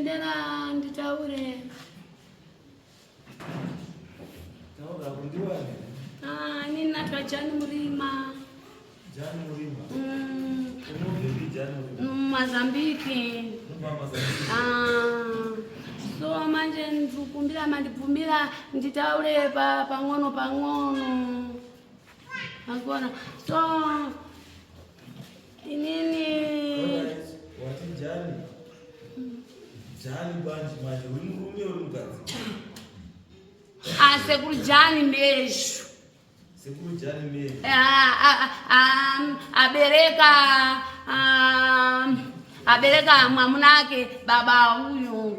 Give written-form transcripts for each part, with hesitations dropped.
Manditendera nditaure. Taura kundiwane. Ah, ini natwa Jani Murima. Jani Murima. Mm. Unobvepi Jani Murima? Mozambique. Unobva Mozambique. Ah, so manje ndikukumbira mandibvumira nditaure pa pang'ono pang'ono. Angona. So inini Alright. Wati Jani. Jani banje manje uri murume uri mukadzi? Ah, sekuru Jani Meshu. Sekuru Jani Meshu. Ah, ah, abereka abereka mwamunake baba uyu. Oh.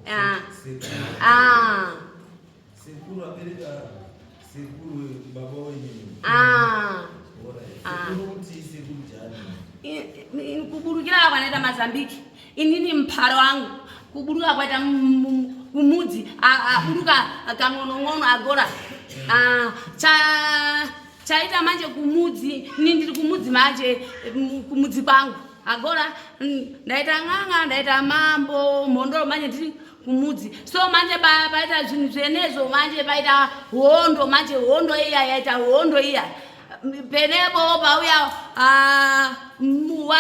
Ah. Sekuru. Ah. Sekuru abereka sekuru baba wenyu. Ah. Alright. Ah. Sekuru kuti sekuru Jani. Kuburukira kwanaita Mazambiki inini mpharo wangu kuburuka kwaita kumudzi aburuka kang'onong'ono agora. Ah, chaita manje kumudzi ini ndiri kumudzi manje kumudzi kwangu agora. Ndaita n'anga, ndaita mambo mhondoro, manje ndiri kumudzi. So manje paita zvinhu zvenezvo, manje paita hondo, manje hondo iya yaita hondo iya penepo pauya wa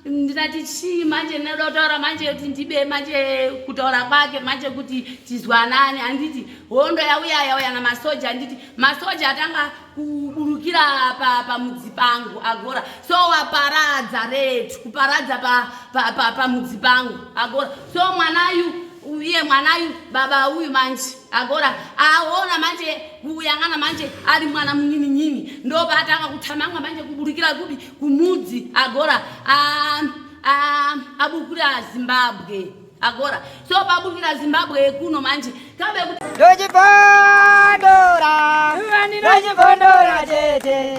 ndinati chii manje ndinoda kutaura manje kuti ndibe manje kutaura kwake manje kuti tizwanane. Handiti hondo yauya, yauya namasoja, handiti masoja atanga kuburukira pamudzi pangu agora. So waparadza retu kuparadza pamudzi pangu agora. So mwanayu uye mwanayu baba uyu manje agora aona manje kuyang'ana manje ari mwana munyininyini, ndopaatanga kuthamanga manje kuburukira kupi kumudzi agora, abukira Zimbabwe agora. So pabukira Zimbabwe kuno manje kabe kuti Ndochibondora, ndochibondora chete.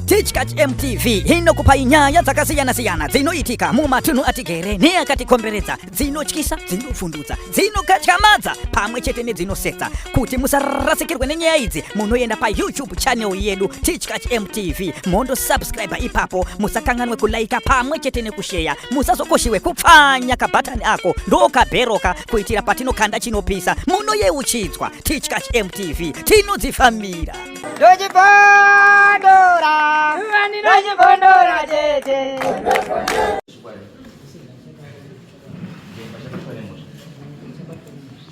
Tichkach MTV inokupai nyaya dzakasiyana-siyana dzinoitika mumatunhu atigere neakatikomberedza, dzinotyisa, dzinovhundutsa, dzinokatyamadza pamwe chete nedzinosetsa. Kuti musarasikirwe nenyaya idzi, munoenda paYouTube channel yedu Tichkach MTV, mondosubscribe ipapo. Musakanganwe kulaika pamwe chete nekusheya. Musazokoshiwe kupfanya kabhatani ako ndokabheroka kuitira patinokanda chinopisa munoyeuchidzwa. Tichkach MTV, tinodzifambira. Ndochibondora, ndochibondora chete.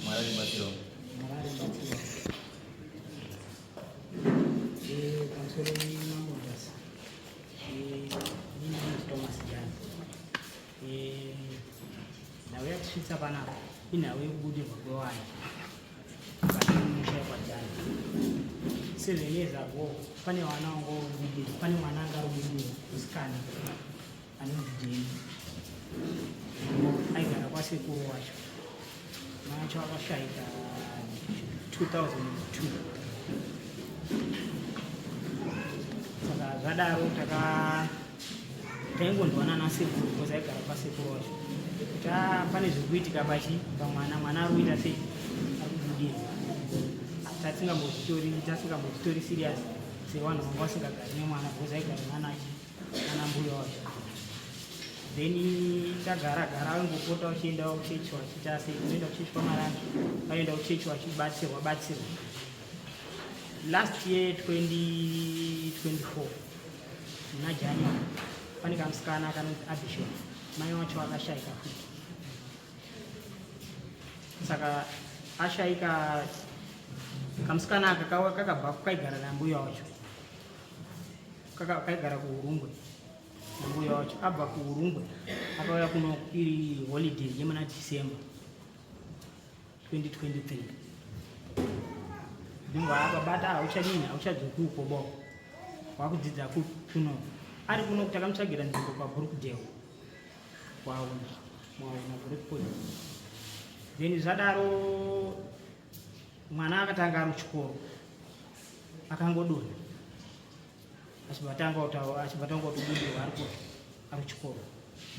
Mwari aribatsirawo. Pamusoro mambo Mutasa, inini ndinonzi Thomas Jani. Nhau yatisvitsa panapa inhau yekubudirwa kwevana mukati memusha yekwaJani. 7 years ago pane vana vangobudirwa, pane mwana anga ari kubudirwa, musikana anonzi Jeni, aigara kwasekuru wacho. Mwana wacho akashaika 2002. Saka zvadaro taka taingonzwana nasekuru because aigara kwasekuru wacho kuti ah, pane zviri kuitika pachi pamwana, mwana ari kuita sei, ari kubudirwa. Tasingambozvitori serious sevanhu vanga vasingagari nemwana because aigara nanachi nana mbuya wacho. Then tagara gara, vaingopota vachienda kuchechi, vachiita sei, kunoenda kuchechi kwaMarange, vaenda kuchechi vachibatsirwa batsirwa. Last year 2024 muna January pane kamusikana kanonzi Abishon, mai wacho akashaika futi. Saka ashaika, kamusikana aka kakabva kaigara nambuya wacho, kaigara kuUrungwe nambuya wacho. Abva kuUrungwe akauya kuno iri holiday yemuna December 2023. Ndingwa akabata, hauchadini, hauchadzoki uko bo, wakudzidza kuno. Ari kuno takamutsvagira nzvimbo paBrookdale, waona mwaona Brookpoint. Then zvadaro mwana akatanga ari kuchikoro akangodonha, achibva tanga kutobudirwa ari kupi, ari kuchikoro.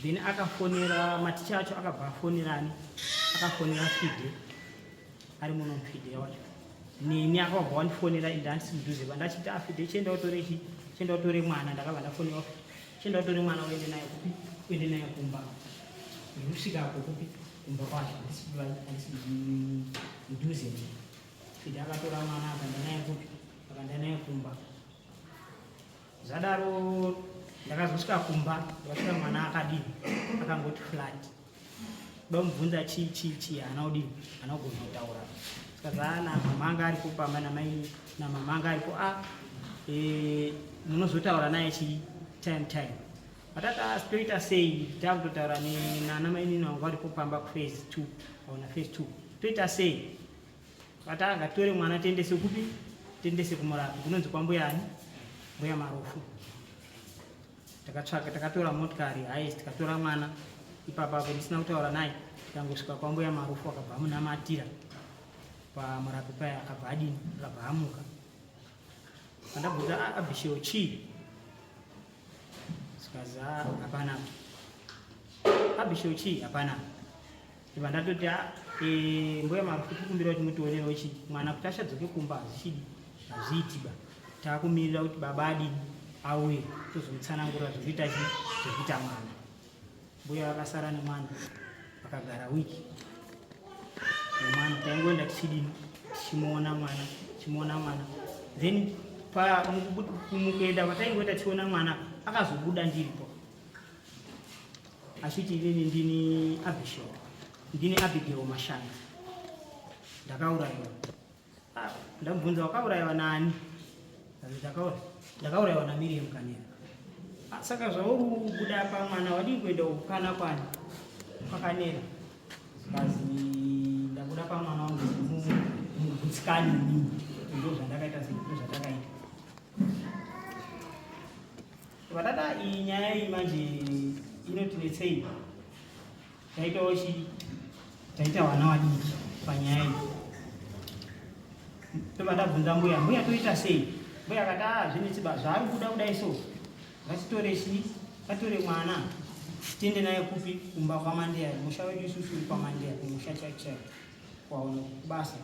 Then akafonera maticha acho, akabva afonerani, akafonera Fide ari muno, Mufide wacho neni akabva wandifonera ende handisi mudhuze. Vandachiti aFide, chienda utore chi chienda utore mwana. Ndakabva ndafonera, chienda utore mwana uende naye kupi, uende naye kumba. Ndiri kusvika apo kupi kumba kwacho handisi mudhuze. Fidhi akatora mwana akaenda naye kupi akaenda naye kumba. Zvadaro ndakazosvika kumba ndikasvika mwana akadini akangoti flat. Ndomubvunza chii chii chii haana kudini haana kugona kutaura. Saka na mama anga aripo pamba namai namama anga aripo a ah, e, munozotaura naye chii time time. Patata toita sei takutotaura nana mainini vangu varipo pamba kuphase 2 aona phase 2 toita sei Vatanga tore mwana tiendese kupi? Tiendese kumurapi kunonzi kwambuya ani? Mbuya Marufu. Takatsvaka takatora motikari haisi tikatora mwana ipapa apo ndisina kutaura naye tikangosvika kwambuya Marufu akabva amunamatira pamurapi paya akabva adini akabva amuka. Pandabvunza ah, Abisheo chii? Zikazi ah, hapana. Abisheo chii? Hapana. Ndibva ndatoti ah, eh, mbuya Marufu tikumbira kuti mutionerewo chi mwana kuti achadzoke kumba hazvichidi hazviiti ba taakumirira kuti baba adini auye tozomutsanangurira zvekuita chi zvekuita mwana. Mbuya vakasara nemwana vakagara wiki nemwana taingoenda tichidini tichimuona mwana tichimuona mwana then mukuenda kwataingoenda tichiona mwana akazobuda ndiripo achiti inini ndini Abishai ndini Abigail Mashanga ndakaurayiwa. Ah, ndamubvunza wakaurayiwa nani? Ndakaurayiwa naMiriam Kanera. Ah, saka zvauri kubuda pamwana wadii kuenda kukana kwani kwakanera? Zikazi ndabuda pamwana wangu mugutsikani inini ndo zvandakaita ndo zvatakaita. Vatata iyi nyaya iyi manje inotinetsei taitawo chi taita vana vadiki panyaya iyi tobva tabvunza mbuya mbuya toita sei mbuya akati a ah, zvinetsi ba zvaari kuda kudai so ngatitore chi ngatitore mwana tiende naye kupi kumba kwamandeya musha wedu isusu uri kwamandeya kumusha chaiko chaiko kwaona kubasa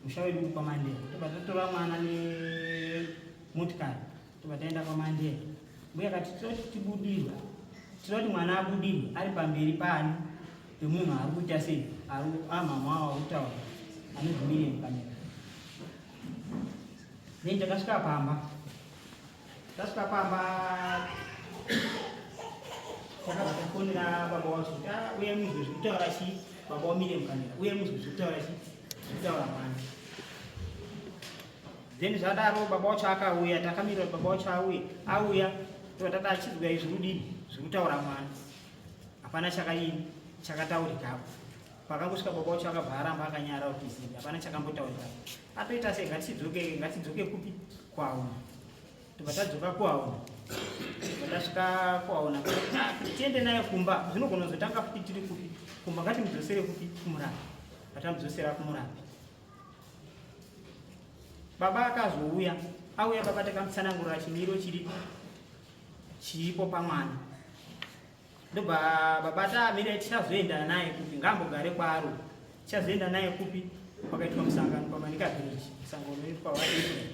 musha wedu uri kwamandeya tobva tatora mwana nemotikari tobva taenda kwamandeya mbuya akati tinoti tibudirwe tinoti mwana abudirwe ari pamberi paani pemunhu ari kuita sei amama awo akutaura anonzi miriam kamera then takasvika pamba tasvika pamba takabva tafonera baba wacho kuti ah, uye muzwe zviri kutaura chii baba wamiriam kamera uye muzwe zviri kutaura chii zviri kutaura mwana Then zvadaro baba wacho akauya, takamirira baba wacho auye, auya tobva tati achizwa izvi kudini zviri kutaura mwana. Hapana chakadini chakataurikapo. Pakangosvika baba wacho akabva aramba akanyara kuti zivi, hapana chakambotaurika. Atoita sei ngatidzoke ngatidzoke kupi kwaona. Tobva tadzoka kwaona. Tobva tasvika kwaona. Ah, tiende naye kumba zvinogona kuzotanga futi tiri kupi kumba ngatimudzosere kupi kumurapi. Vatamudzosera kumurapi. Baba akazouya, auya baba takamutsanangurira chimiro chiri chiripo pamwana. Ndobva baba taamira tichazoenda naye kupi ngaambogare kwaari uko. Tichazoenda naye kupi pakaitwa musangano paManica Village, musangano unoitwa waApril.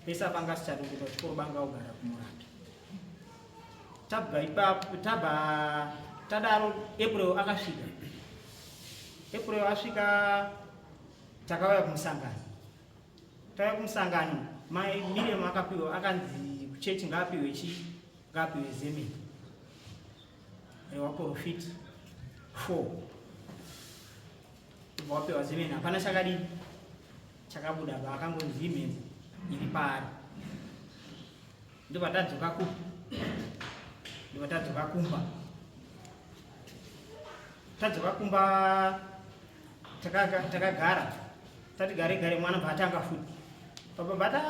Pese apa asichatokuenda kuchikoro banga ogara kumurapi. Tabva ipapo tabva tadaro April akasvika. April asvika takauya kumusangano. Tauya kumusangano mai Miriam akapiwa akanzi kuchechi ngaapiwe chi ngaapiwe zemeni rewaprofiti 4 wapiwa zemeni hapana chakadini chakabuda pa akangonzi imhepo iri paari ndovatadzoka ku ndovatadzoka kumba tadzoka kumba takagara tati gare gare mwana bvatanga futi baba bata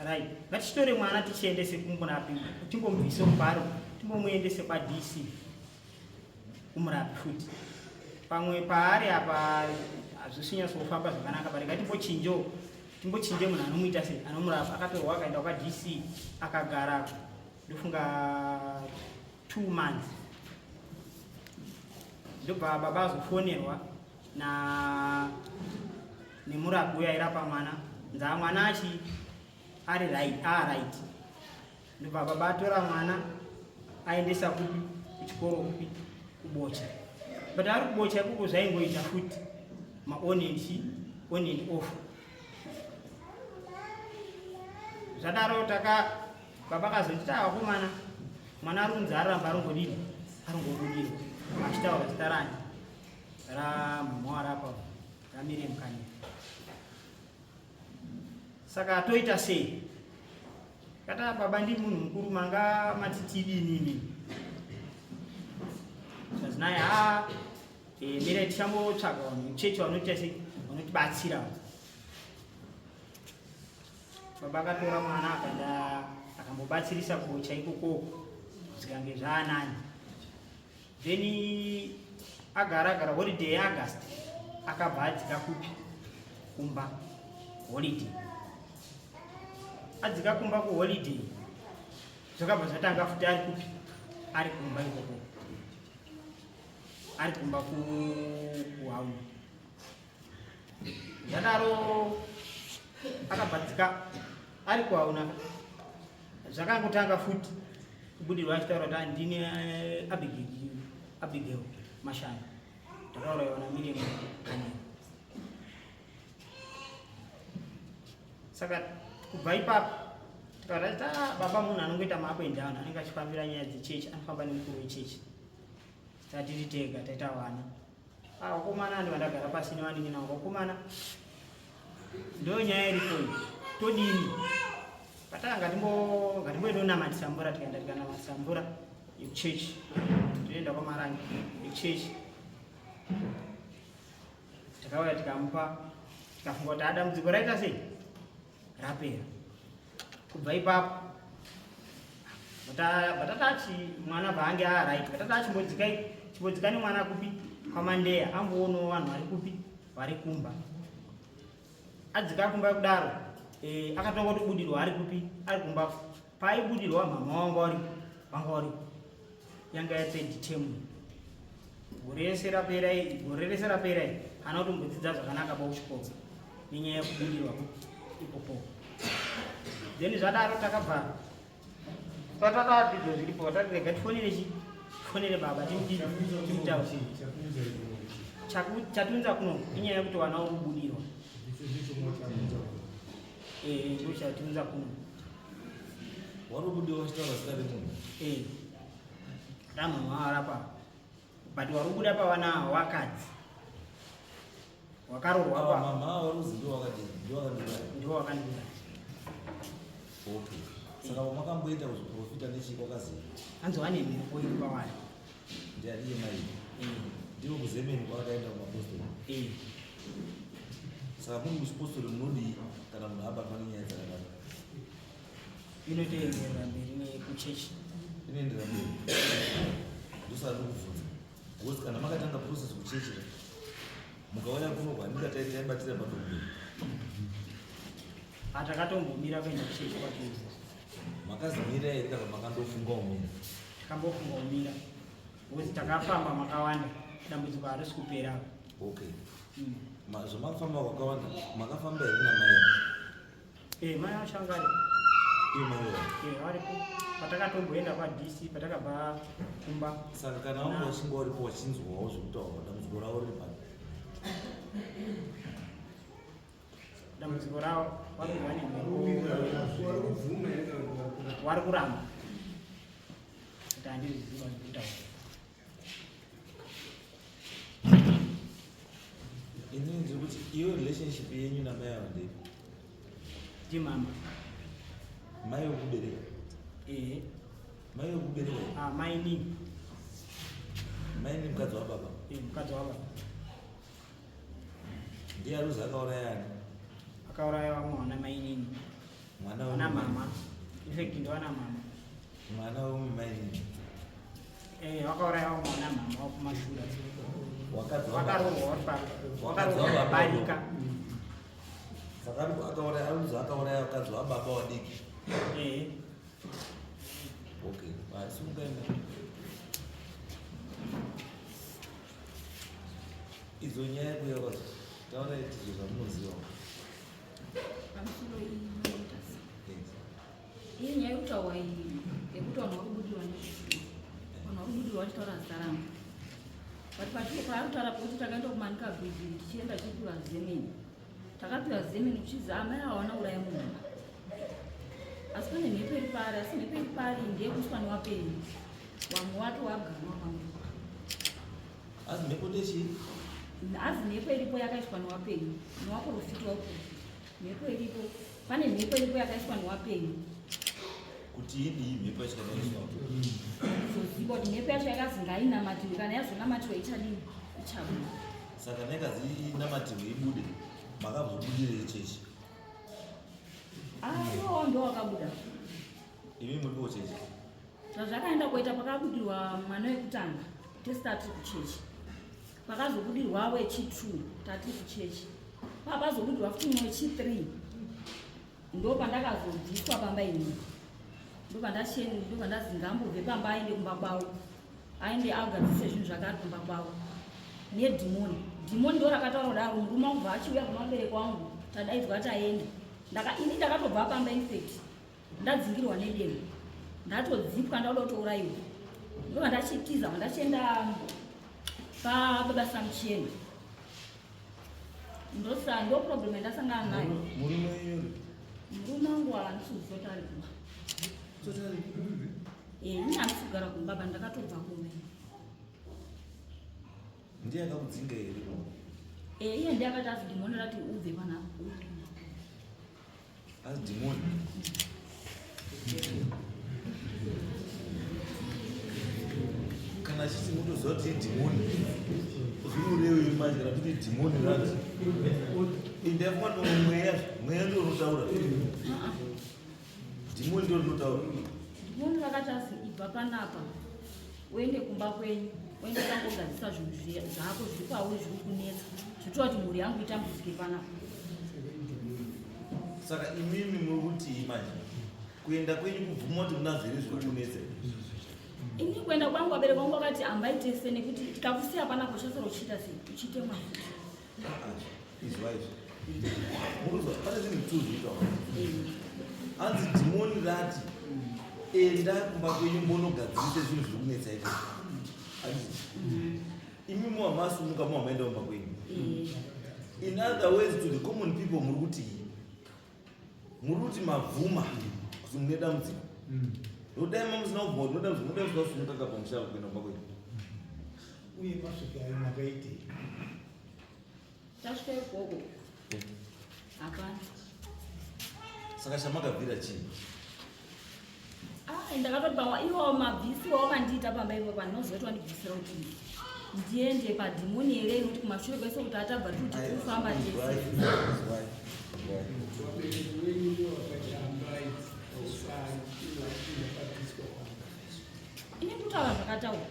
right ngatichitore mwana tichiendese kumurapi timbomubvise mubharo timbomuendese kwadc kumurapi futi pamwe paari apa hazvisinyatso kufamba zvakanaka but ngatimbochinjewo timbochinje munhu anomuita sei anomurapa akatorwa akaenda kwadc akagara ndofunga 2 months ndobva baba azofonerwa na nemurapi uyo airapa mwana nzaa mwana achi ari right, ah, right. Ndobva baba atora mwana Aendesa kupi? Kuchikoro kupi? Kubocha. But ari kubocha ikoko zvaingoita futi maon and chi on and off. Zvadaro taka baba kazonditi ah, vakomana mwana ari kunzi aramba arongodini arongobudirwa achitaura zita rani ramhamha warapa raMiriam Kanyika. Saka toita sei? Kata baba ndi munhu mukuru manga matitidini imi. Zvazinai ha e, mira tichambotsvaga vanhu chechi vanoita sei vanotibatsira. Baba akatora mwana akaenda akambobatsirisa kucha ikoko zvikange zvaanani. Then agara agara holiday yeAugust akabva adzika kupi kumba holiday adzika kumba kuholiday zvakabva zvatanga futi ari kupi ari kumba ikoko ari kumba kuhauni zvadaro akabva dzika ari kuhauna zvakangotanga futi kubudirwa achitaura kuti andini eh, Abigail Mashaya ndakaurayiwa naMiriam Kanini saka kubva ipapo tikati ah, baba munhu anongoita maako and down anenge achifambira nyaya dzechechi anofamba nemukuru wechechi tatiri tega taita vana Ah, vakomana andi vandagara pasi nevanin'ina vangu vakomana ndo nyaya iripo iyi todini patanga ngatimboendonamatisa mvura tikaenda tikanamatisa mvura yekuchechi toenda kwamarange yekuchechi takauya tikamupa tikafunga kuti adambudziko raita sei rapera kubva ipapo vatatachi mwana vaange arit vatata achimbodzika chimbodzika nemwana kupi kwamandeya amboonawo vanhu vari kupi vari kumba adzika kumba kudaro e, akatonga kutobudirwa ari kupi ari kumba paaibudirwa mhama wanga wari wanga wari yanga yathird term gore rese rapera gore rese rapera hana kutombodzidza zvakanaka ba kuchikoro nenyaya yekubudirwa ipopo then zvadaro takabva tatatadzidzo zviripo tati rega tifonere chi tifonere baba timutaura chatunza kuno inyaya yekuti wana uri kubudirwa eh, ndo chatunza kuno wari kubudirwa uchitaura zita remunhu eh. ramama warapa but wari kubuda pavana wakadzi wakarorwa pa mama wari kuzi ndiwo wakadii ndiwo wakandiuraya ndiwo wakandiuraya okay saka wamakamboita kuzviprofita nechii kwakazi hanzi wane mhepo iri pavari ndiani iye mai eh. ndiwo kuzemeni kwakaenda kumapostori eh. Saka muri muchipostori munodii kana munhu abatwa nenyaya dzakadaro? Inotoenderera mberi nekuchechi. Inoenderera mberi. Ndosaka ndikubvunza. Because kana makatanga process kuchechi mukauya kuno kwanika taibatira padombo. Atakatombomira kuenda kuchechi kwacho. Makazomira here kana makandofunga kumira? Takambofunga kumira. Because takafamba makawanda dambudziko harisi kupera. Okay. Mm. Zvamakafamba kwakawanda makafamba here namai? Eh, mai vashangari. Iye mai wavo. Eh, varipo. Patakatomboenda kwa DC patakabva kumba. Saka kana vanga vachinge varipo vachinzwawo zvekutaura dambudziko ravo riri papi? Dambudziko ravo vari kubva nemhepo. Vari kuramba. Kuti handizviziva zvekutaura. Inini ndiri kuti iyo relationship yenyu namai ava ndeipi? Ndimama. Mai vekubereka? Ehe. Mai vekubereka? Ah, mai nini. Mai ni mukadzi wababa? Eh, mukadzi wababa. Ndiye aruzi akauraya ani? Akauraya vamwe vana mai nini. Mwana wana mama. In fact ndiwana mama. Mwana wemumainini. Eh, wakauraya mwana mama wakumashura. Wakadzi wakarohwa wakarohwa barika. Saka akauraya aruzi akauraya wakadzi wababa wadiki. Eh. Okay, basi ungaenda. Idzo nyaya kuya kwadzo. Taurai tizo zvamunoziva. Pamusoro iyi inoita sei? Iyi nyaya yekutaurwa iyi yekuti vanhu vakubudirwa nezvishuwo. Wachitaura zita rangu, but paari kutaura pekuti takaenda kuManica Bridge tichienda tichipiwa zemeni, takapiwa zemeni kuchizi amai awana uraya munhu, asi pane mhepo iri pari, asi mhepo iri pari ndeyekuiswa newapenyu, wamwe wake waganwa panguva. Asi mhepo ndechii? Asi mhepo iripo yakaiswa newapenyu, newaprofiti, waprofiti. Mhepo iripo, pane mhepo iripo yakaiswa newapenyu. Kuti idii mhepo yacho kana yaiswa? Zoziva kuti mhepo yacho yakazi ngainamatiwe, kana yazonamatiwa ichadini? Ichabuda. Saka nekazi inamatirwe ibude, makazobudirei chechi? Aiwo, ndo wakabuda. Imi muripo chechi? Zvazvakaenda kuita, pakabudirwa mwana wekutanga tese tati kuchechi, pakazobudirwa wechi2 tati kuchechi, papazobudirwa futi mumwe wechi3, ndo pandakazobviswa pamba ini, ndo pandazi ngambobve pamba aende kumba kwavo, aende agadzise zvinhu zvake ari kumba kwavo nedhimoni. Dhimoni ndo rakataura kudaro. Murume wangu bva achiuya kumabereko wangu, tadaidzwa taenda. Ini ndakatobva pamba, infact ndadzingirwa nedemo, ndatodzipwa, ndauda kutourayiwa. Ndobva ndachitiza, ndachienda pababa Samuchena. Ndosa ndo problem yandasangana nayo. Murume wenyu? Murume wangu handisi kuziva kuti ari kumba. Ini handisi kugara kumba ba, ndakatobva kumba. Ndiye akakudzinga here? Iye ndiye akati azi dhimoni rati ubve panapa. Asi dhimoni kana chiti mutoziva kuti idhimoni, zvinorevei manje kana kuti dhimoni rati indafunga mweya? Mweya ndo unotaura, dhimoni ndo rinotaura. Dhimoni rakati azi ibva panapa uende kumba kwenyu, uende kangogadzisa zvinhu zvako zviri pauri zviri kunetsa, zvitoa kuti mhuri yangu itambudzike panapa. Saka imimi muri kutii manje? Kuenda kwenyu kubvuma kuti munazvo here zviri kunetsa? Ini kuenda kwangu, vabereki vangu vakati hambaite se, nekuti tikakusiya panapa uchasara uchiita sei, uchiite mafuta. Izwa izvi, murikuzwa pane zvinhu two zvinoitawa. Hanzi dhimoni rati enda kumba kwenyu mbonogadzirisa zvinhu zviri kunetsa izvo. Hanzi imi muhamasumuka muhamaenda kumba kwenyu. In other words, to the common people, muri kuti mabvuma kuti mune dambudziko. Nodai mamusina kubvuma kuti mune dambudziko, mudai musina kusumuka kapamusha kuenda kumba kwenyu. Uye masvika ayo makaitei? Tasvika ikoko hapana. Saka chamakabvira chii? Ah, ndakatoti pamwe iwo mabvisi wawakandiita pamba ipo pandinoziva kuti wandibvisira kuti ndiende padhimoni here, inoti kumashure kwese kuti atabva tiri kuti tirikufamba tese. Izwai. Vabereki venyu ndo vakati hambai usai iwakabviswa pamba? Ini ndikutaura zvakataura.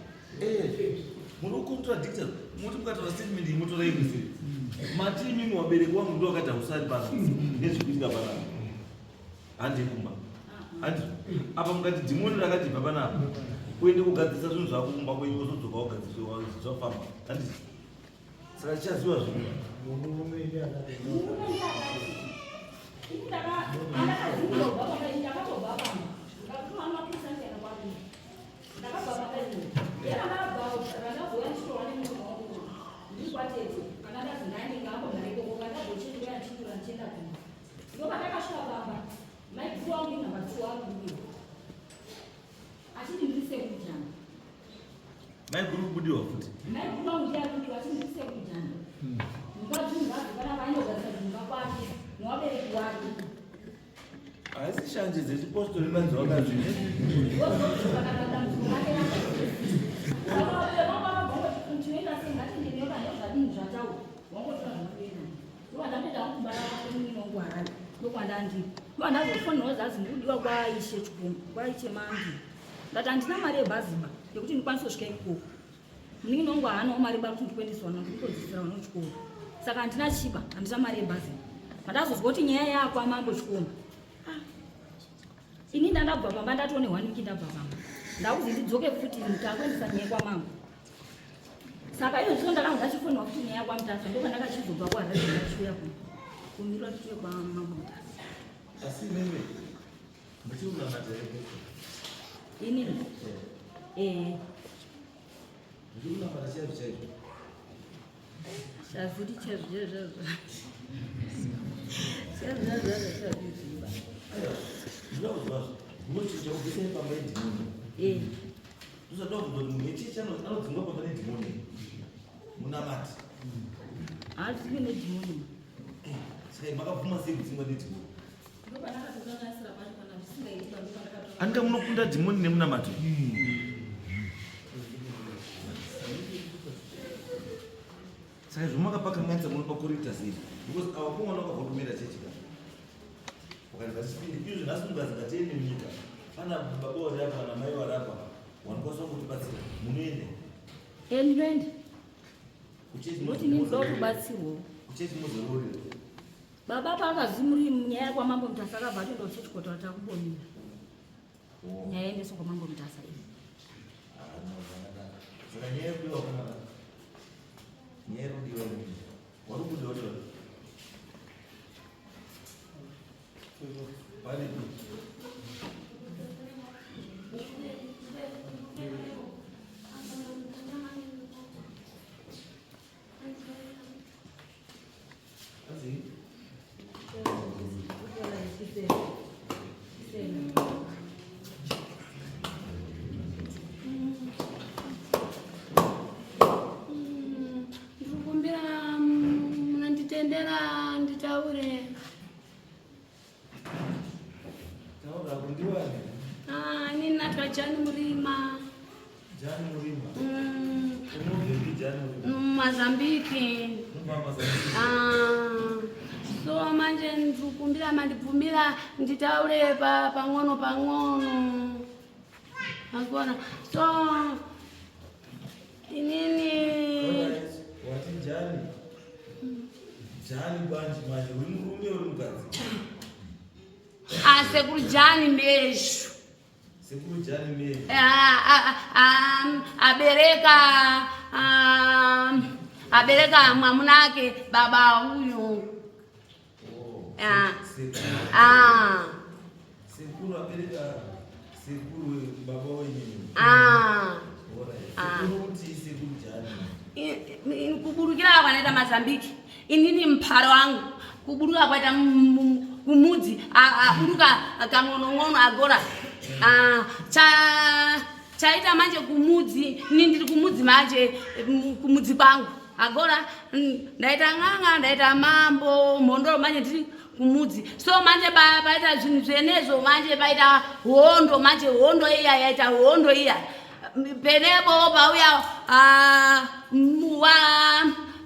Munocontradicta. Muti mukataura statement iyi motora imwe sei? Mati imimi wabereki wangu ndo wakati hausari pano nezvikuitika panapa, handei kumba, handi apa mukati dhimoni rakati ibva panapa uende kugadzirisa zvinhu zvako kumba kwenyu, wozodzoka wagadzirisa zvafamba, handiti? Saka chichaziva zvinhu. Murume ndiye akati? Andakadzingirobva pamba ini, ndakatobva pamba, ndakatuma mapurisa ndienda kwakuri. Ndakabva pamba ini yerandabva, randazouya ndichitorwa nemunhu wangu ndiri kwatete, kana ndazi ndainenge ambogara ikoko, kandazochengera ndichitura ndichienda kumba. Ndo pandakasvika pamba, maiguru wangu inhamba two akubudiwa achiti ndiri sekujana. Maiguru kubudiwa futi? Maiguru wangu ndiye akudiwa achiti ndiri sekujana, mukadzi ngabve panapa aindogadzisa dzimba kwake newabereki wake. Haisi shanje dzechipostori manzi wakazvi? Dambudziko rake tinoita sei? Ngatindenyoka ndozvadini zvataura, wangotora zvinokuenda. Ndovandandoenda kumba kwemunini wangu Harare, ndokwandandiri. Ndovandazofonerawo zazi ndikudiwa kwaishe Chikumbu, kwaishe Mandi. Ndati handina mari yebhaziba yekuti ndikwanise kusvika ikoko. Munin'ina wangu haanawo mari ba kuti ndikuendesa vana, ndikutodzidzisira vana kuchikoro, saka handina chiba, handina mari yebhazi. Pandazozwa kuti nyaya yakwamambo Chikomba, ini ndandabva pamba, ndatone one week ndabva pamba, ndakuzi ndidzoke futi, takuendesa nyaya kwamambo. Saka iyo zvino ndakanga ndachifonera futi nyaya kwaMutasa, ndopandakachizobva kuHarare ndachiuya kuno kumirira tiuye kwamambo Mutasa. Asi imimi muchiri kunamata here? Inini? chaizvo chaizvo. Chazviri chaizvo chaizvo. Chaizvo chaizvo chazviziva. Ndinoda kuzwa munochinja kubvisa pamba yedhimoni. Eh. Ndozvandinoda kubvunza kuti munhu wechechi anodzingwa pamba nedhimoni. Munamati. Haadzingwi nedhimoni. Eh, saka makabvuma sei kudzingwa nedhimoni? Anika munokunda dhimoni nemunamato. Saka izvo makapakanganisa munopakorita sei? Because awa kumwana wakabva chechi ka. Wakati ngatisipinde izvo nhasi mungazi ngatiende munyika. Pana baba vari apa na mai vari apa. Wanokwanisa kutibatsira. Munoenda. Eh, ndinoenda. Kuchechi Ngokuti inini ndoda kubatsirwawo. Kuchechi muzororera. Baba paakazi muri nyaya kwamambo Mutasa akabva atoenda kuchechi kotaura takubonera. Oh. Nyaya yaendeswa kwamambo Mutasa iyi. Ah, no, zvakanaka. Saka nyaya yekudiwa wakanaka. Nyaya yekudiwa inini. Wari kubuda uri wapi? Paripi? Hanzi? Ndikukumbira munanditendera nditaure. Taura kundiwani. Ah, inini natwa Jani Murima. Jani Murima. Mm, Unobvepi Jani Murima? Mozambique. Unobva Mozambique. Ah, so manje ndikukumbira mandibvumira nditaure pa pang'ono pang'ono. Akona. So inini Alright. Wati Jani. Jani bwanji manje uri murume uri mukadzi? Ah, sekuru Jani Meshu. Sekuru Jani Meshu. Abereka abereka mwamunake baba uyu. Oh. Ah. Sekuru. Ah, Sekuru abereka sekuru baba wenyu. ah. Alright. Ah. Sekuru kuti sekuru Jani. Kuburukira kwanaita Mazambiki inini mpharo wangu kuburuka kwaita kumudzi aburuka kang'onong'ono agora. Ah, chaita manje kumudzi ini ndiri kumudzi manje kumudzi kwangu agora. Ndaita n'anga ndaita mambo mhondoro manje ndiri kumudzi. So manje paita zvinhu zvenezvo manje paita hondo manje hondo iya yaita hondo iya penepo pauya muwa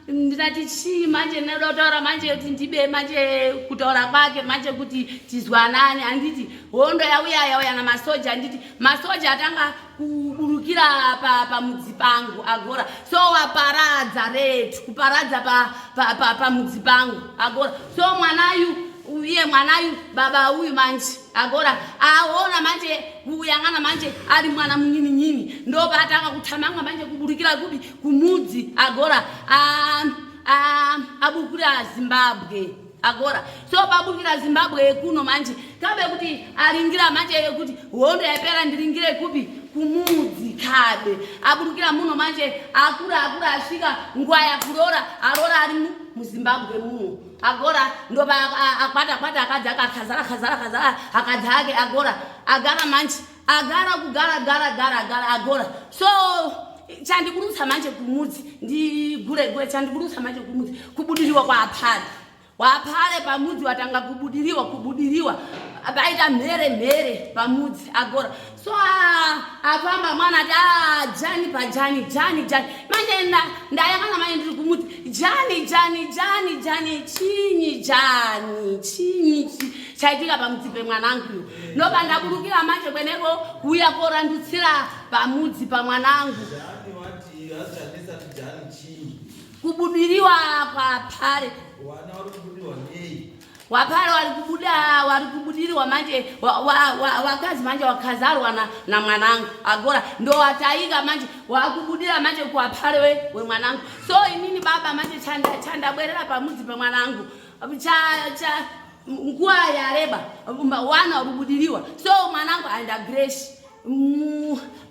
ndinati chii manje ndinoda kutaura manje kuti ndibe manje kutaura kwake manje kuti tizwanane. Handiti hondo yauya yauya namasoja handiti masoja atanga kuburukira pamudzi pangu agora. So waparadza retu kuparadza pamudzi pangu agora. So mwanayu uye mwanayu baba uyu manje agora aona manje kuyang'ana manje ari mwana munyininyini ndopaatanga kuthamanga manje kuburukira kupi kumudzi agora abukira Zimbabwe agora. So pabukira Zimbabwe kuno manje kabe kuti aringira manje kuti hondo yapera ndiringire kupi kumudzi kabe aburukira muno manje akura akura asvika nguva yakurora arora ari muZimbabwe muno agora ndopa akwata kwata akadzi akakazara kazara kazara akadzi ake agora agara manje agara kugara gara gara gara agora. So chandiburutsa manje kumudzi ndigure gure chandiburutsa manje kumudzi kubudiriwa kwaapari wapale pamudzi watanga kubudiriwa kubudiriwa paita mhere mhere pamudzi agora. So afamba mwana ati jani pajani jani jani manje ndayakana manje ndiri kumudzi jani jani jani jani chinyi jani chinyi chaitika pamudzi pemwanangu iyo ndopa ndaburukira manje kweneko kuuya korandutsira pamudzi pamwanangu. Jani wati azichanetsa kuti Jani chinyi. Kubudiriwa kwapare Vana vari kubudirwa nei? Wapare wari kubuda wari kubudiriwa manje wakazi manje wakazarwa na mwanangu agora ndo wataika manje wakubudira manje kuwapare wemwanangu. So inini baba manje chandabwerera pamudzi pemwanangu cha nguva yareba wana uri kubudiriwa. So mwanangu aenda grace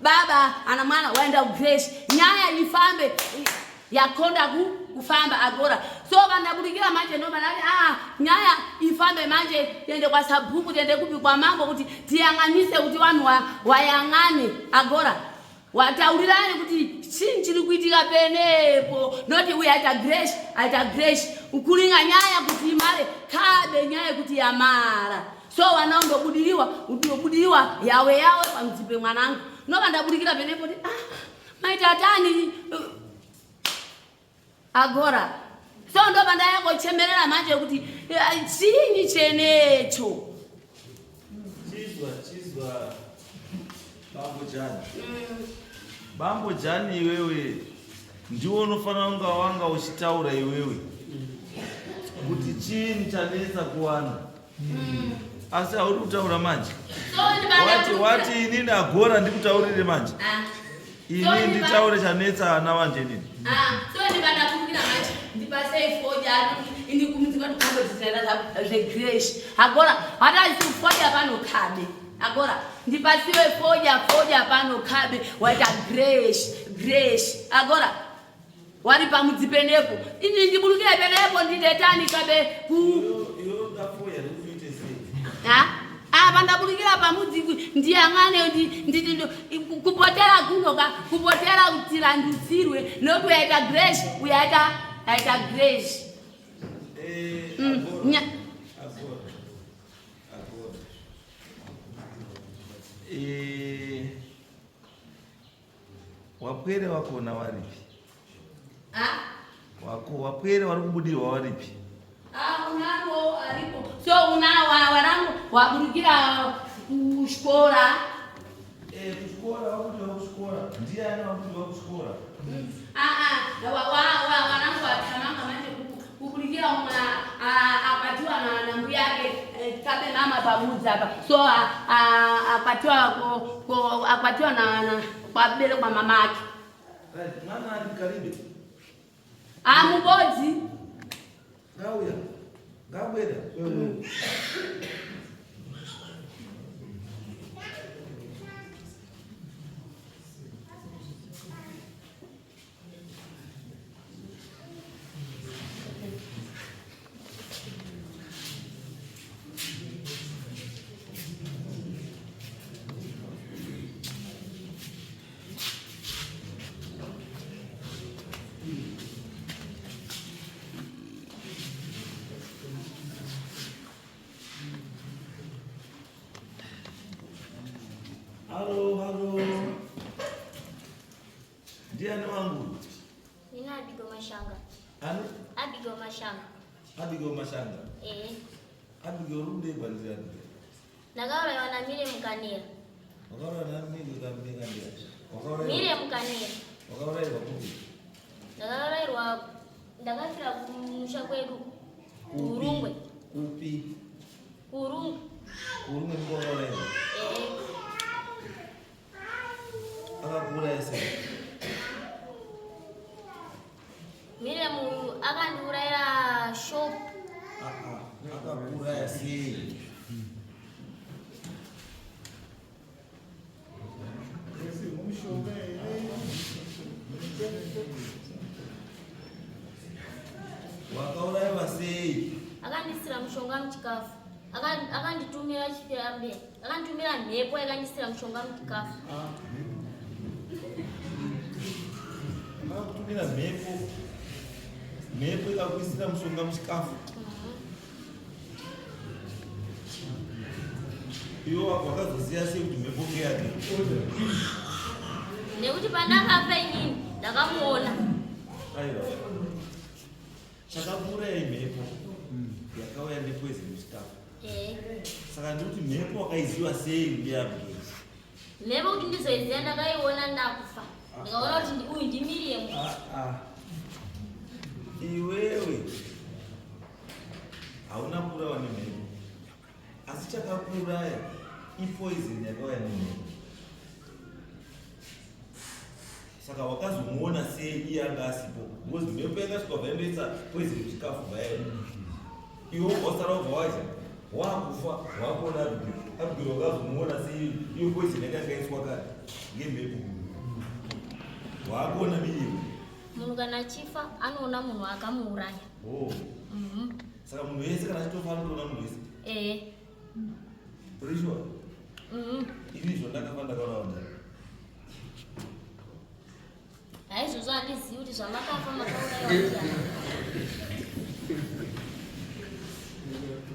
Baba ana mwana waenda kucreche, nyaya ifambe yakonda kufamba agora. So vandabudikira manje ndo vanati ah, nyaya ifambe manje, tiende kwasabhuku, tiende kupi kwamambo kuti tiyang'anise kuti vanhu wayang'ane agora, wataurirane kuti chinyi chiri kuitika penepo, noti uyu aita creche, aita creche ukuringa nyaya kuti imare kabe nyaya kuti yamara. So vana undobudiriwa, undobudiriwa yawe yawe pamudzipe mwanangu. Nova ndabudikira penepo kuti ah, maita tani agora. So ndobva ndayangochemerera manje kuti chinyi chenecho. Chizwa, chizwa, Bambo Jani. Bambo Jani, iwewe ndiwo unofanira kunga wanga uchitaura iwewe kuti chiini chanetsa kuwana, asi hauri kutaura manje. So Wati wati inini agora ndikutaurire manje. Ini nditaure chanetsa ana manje inini. Ah, so ndibandakukira manje ndipasei fodya ini kumudzika ndikambodzitenda zvecreche agora, hataisi fodya pano kabe agora, ndipasiwe fodya, fodya pano kabe waita creche, creche agora wari pamudzi penepo, ini ndibudikire penepo ndidetani kabe ku Iwe udafoya ndikuite sei? Ha? Apa ndabudikira pamudzi ndiyang'ane kupotera kuno ka kupotera kuti randutsirwe nokuti uyaita creche, uyaita aita creche. Agora. Agora, agora. Wapwere wakona waripi? Ha? Wako wapwere wari kubudirwa waripi? Ah, unavo aripo. So una warangu waburukira kuchikora. Kuchikora wakudiwa kuchikora ndiani wakudiwa kuchikora? Ah, ah, wanangu watamanga manje kuburikira umwe apatiwa na mbuya yake kabe mama pamudzi apa. So apatiwa apatiwa na kwabele kwa mama ake. Right, mwana ari karibe. Ah, mubodzi. Ngauya, ngabwera. Halo, halo, ndiani wangu? Nina Abigo Mashanga. Ani? Abigo Mashanga. Abigail Mashanga? Eh. Abigail, uri kudei ndiani? Ndakaurayiwa naMire Mukanera. Wakauraya nani? Mire? Mire Mukanera. Wakaurayirwa kupi? Ndakaurayirwa, ndakafira kumusha kwedu kuUrungwe. Kupi? Kuurungwe. Kurungwe ndiko wakaurayirwa? Eh. Akakuuraya sei? Mire muyu akandiurayira shop. Ah, ah, akakuuraya sei? Mushonga here? Wakaurayiwa sei? Akandisira mushonga muchikafu. Akanditumira chifiramberi. Akanditumira mhepo yakandisira mushonga muchikafu. Akakutumira mhepo, mhepo ikakuisira mushonga muchikafu. Iwe wakazoziva sei kuti mhepo ngeyake? Nekuti pandakafa inini ndakamuona. Aiwa, chakakuuraya imhepo yakauya nepoison muchikafu. Eh. Saka ndikuti mhepo wakaiziva sei ngeyaAbigail? Mhepo kuti ndizoiziva ndakaiona ndakufa. Ndikaona kuti uyu ndiMiriam. Ah, ah. Iwewe hauna kuurawa nemhepo, asi chakakuuraya ipoison yakauya nemhepo. Saka wakazomuona sei iye anga asipo? Because mhepo yakasvika bvaendoisa poison muchikafu bvayaenda, iwe wasara, wabva wadya, wakufa, wakuona Abigail. Abigail wakazomuona sei iyo poison yanga yakaiswa kare ngemhepo. Waakuona Miriam. Munhu kana achifa anoona munhu akamuuraya. Oh. Saka munhu wese kana achitofa anotoona munhu wese. Eh. Uri sure? Mhm. Ini izvo ndakafa ndakaurawa ndani. Haizvozvo handizivi kuti zvamakafa makaurayiwa ndiani.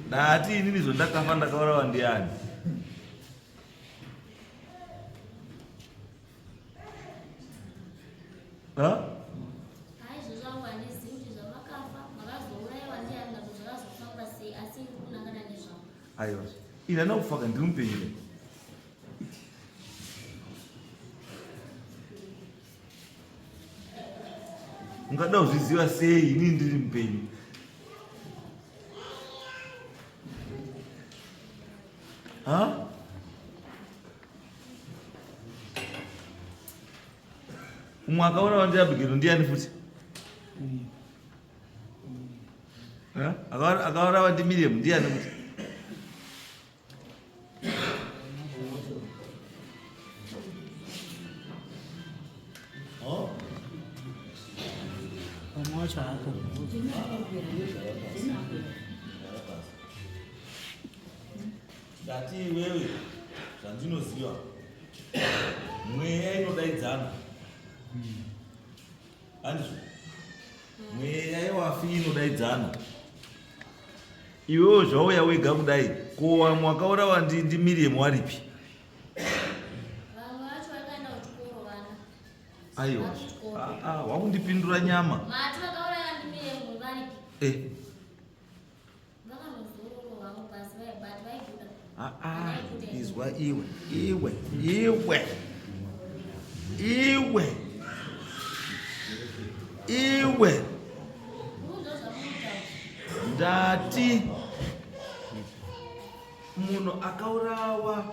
Ndati inini izvo ndakafa ndakaurawa ndiani? Ha? Haizvozvo hangu handizivi kuti zvamakafa makazourayiwa ndiani kana kuti zvakazofamba sei asi ndiri kunangana nezvangu. Aiwa. Ini handina kufa ka ndiri mupenyu. Ungada kuzviziva sei inini ndiri mupenyu? Ha? Umwe akaurawa ndiAbigero ndiani futi? Akaurawa ndiMiriam ndiani futi? Vamwe vacho hapo. Ndati iwewe zvandinoziva mweya inodaidzana handizvo mweya yewafi inodaidzana iwewo zvauya wega kudai ko vamwe wakaurawa ndiMiriam waripi Vamwe vacho vakaenda kuchikoro vana. Aiwa ah, ah, wakundipindura nyama Mati vakauraya ndiMiriam varipi? eh. Vakanozororo vangu pasi but vaibuda. Ah, ah, izwa iwe iwe iwe iwe iwe ndati munhu akaurawa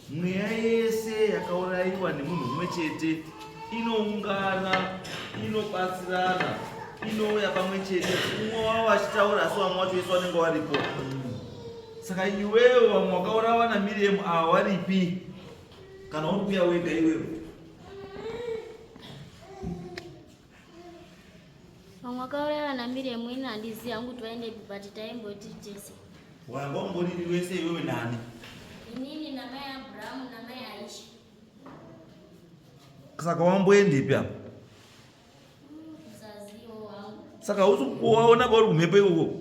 mweya yese yakaurayiwa nemunhu umwe chete inoungana inobatsirana inouya pamwe chete umwe wavo achitaura asi vamwe wacho vese vanenge varipo saka iwewe vamwe wakaurawa namiriyemu ava waripi kana uri kuya wega iwewe Vamwe vakauraya naMiriam ini handizivi hangu kuti vaendepi but taimboti tese. Wanga umboriri wese iwewe nani? Inini namai Abrahamu namai Aisha. Saka wamboendepi apa? Kusazivo hangu. Saka hausi kuwaona kwauri kumhepo ikoko?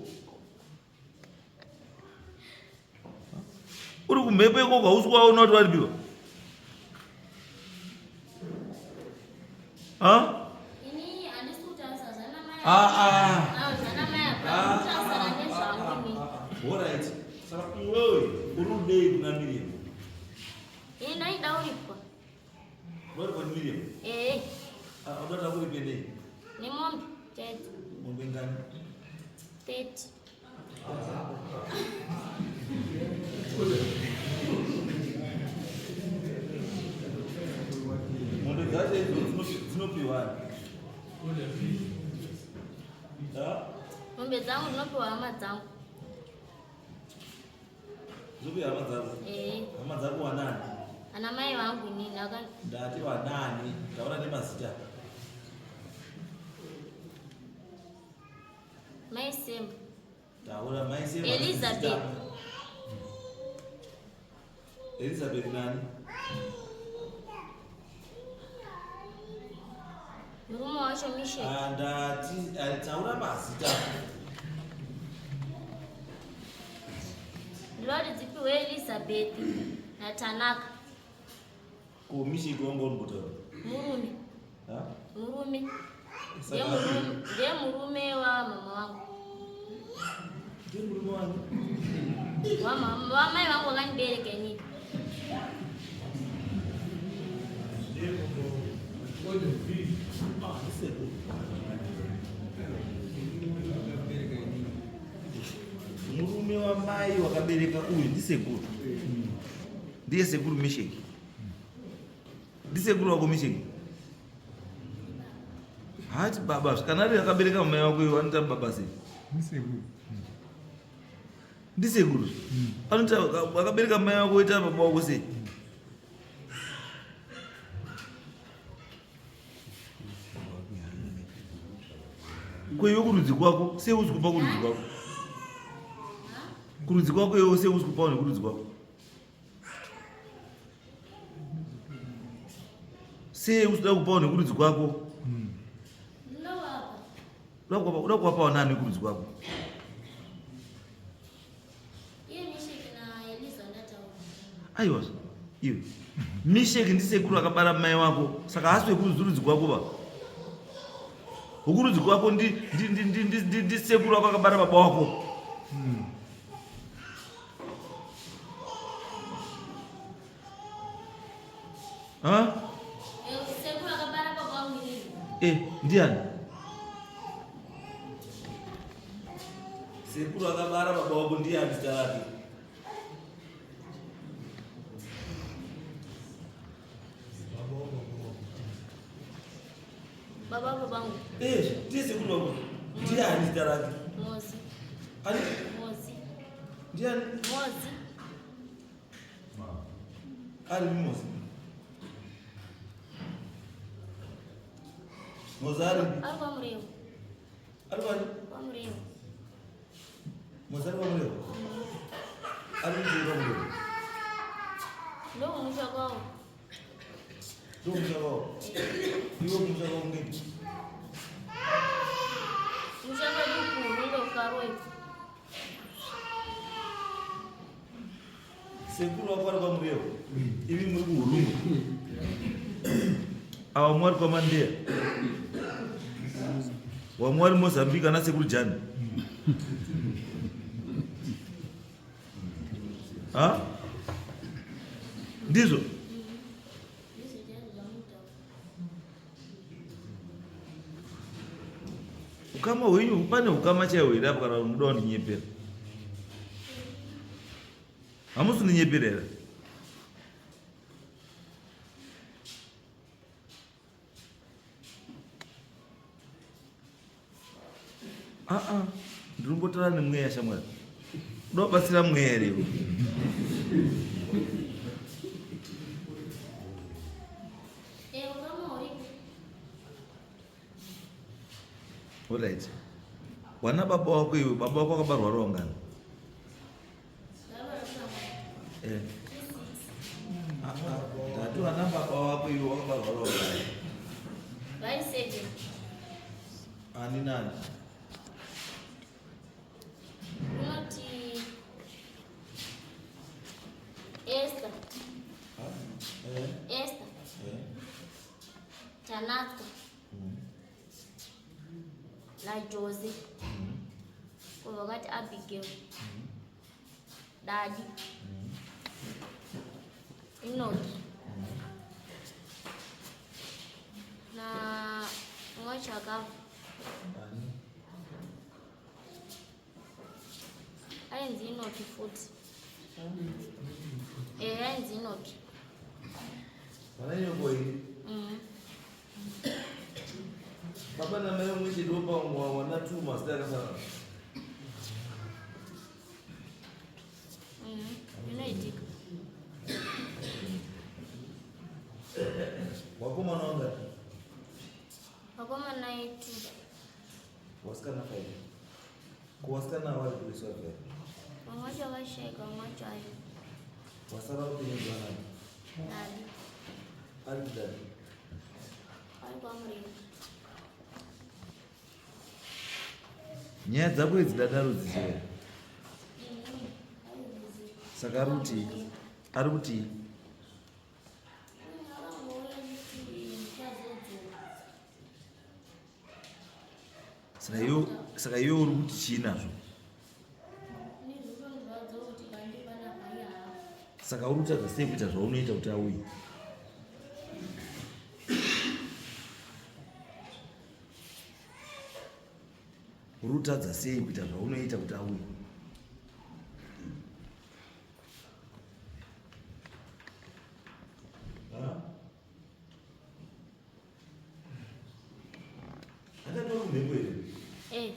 Uri kumhepo ikoko hausi kuwaona kuti varipiwa? Ha? Ini handisi kutarisa zvana mai. Ah, ah. Ah, zvana mai Abrahamu kutarisana nezvangu ini. Alright. Saka iwewe uri kudei kuna Miriam? Ini ndaida uripwa. Uri kwa Miriam? Eh. Ah, unoda kuripe nei? Nemombe chaidzo. Mombe ngani? 30. Mombe dzacho idzo dzinopiwa ani? Mombe dzangu dzinopiwa hama dzangu. Dzinopiwa hama dzako? Eh. Hama dzako wanani? Ana mai vangu inini aka. Ndati wanani? Taura nemazita. Mai Semba. Taura mai Semba. Elizabeth. Elizabeth nani? Murume wacho Michelle. Ah, ndati ah, taura mazita. Ndinoti dzipiwe Elizabeth naTanaka. Ko Michelle wanga uri mbotaura? Murume. Ha? Murume. Ndiye murume wa mama wangu. Ndiye murume wangu. Wa mama wa mai vangu vakandibereka inini. Murume wamai wakabereka uyu ndisekuru. Ndiye sekuru Misheki. Ndisekuru wako Misheki. Hati baba, kana ari akabereka mai wako iwe anoita baba sei? Ndisekuru. Ndisekuru. Anoti akabereka mai vako oita baba vako sei? Ko iwe kurudzi kwako sei usi kupa kurudzi kwako? Kurudzi kwako iwe sei usi kupawo nekurudzi kwako? Sei usida kupawo nekurudzi kwako? Uda kuvapawo nani kurudzi kwako? Aiwa iwe Misheki ndisekuru akabara mai wako saka haasi wekurudzi kwako ba wekurudzi kwako ndisekuru wako akabara baba wako. Ha? Eh, ndiani? Sekuru akabara baba wako ndiani zita rake? Baba babangu. Eh, ndiye sekuru wako. Ndiani zita rake? Mozi. Ani? Mozi. Ndiani? Mozi. Ari Mozi. Mozi ari. Ari kwaMurewa. Ari kwani? KwaMurewa. Mozi ari kwaMurewa. Ari kuchii kwaMurewa? Ndokumusha kwawo. Ndokumusha kwawo. Iwe kumusha kwawo ngepi? Musha kwedu kuHurungwe kuKaroi. Sekuru wako vari kwaMurewa, imi muri kuHurungwe, ava vamwe vari kwaMandeya, vamwe vari Mozambique ana sekuru Jani. Ha? Ndizvo? Ukama hwenyu pane ukama chaiwo here apo kana munoda kundinyepera? Hamusi kundinyepera here? Aa, ndiri kumbotaura nemweya shamwari. Uda kubatsira mweya here iwe? Alright. Wana baba wako iwe, baba wako akabarwa vari vangani? Eh. Ah, ah, ndati wana baba wako iwe wakabarwa vari vangani? Vari seven. Ani nani? Unoti Esther. Eh. Esther. Eh. Tanaka. NaJose. Kubva kwati Abigail. Dadi. Enoki. Na mumwe chakabva. Ainzi Enoki futi. Eh, ainzi Enoki. Vana Enoki here? Baba namai umwe chete wopa wana two mazita akafanana. Zvinoitika. Wakomana wangati? Vakomana itu. Wasikana five. Ko wasikana vari kuiswa vhera? Vamwe vacho vashaika, vamwe vacho aiwa. Wasara upenyu nani? Dadi. Ari kudadi. Ari kwaMurehwa. Nyaya dzako idzi dadaro dzichera. Saka ari kuti ari kuti saka iwe saka iwe uri kuti chii nazvo? Saka uri kutadza sei kuita zvaunoita kuti auye? Uri kutadza sei kuita zvaunoita kuti auye? Handati uri kumhepo here? Eh.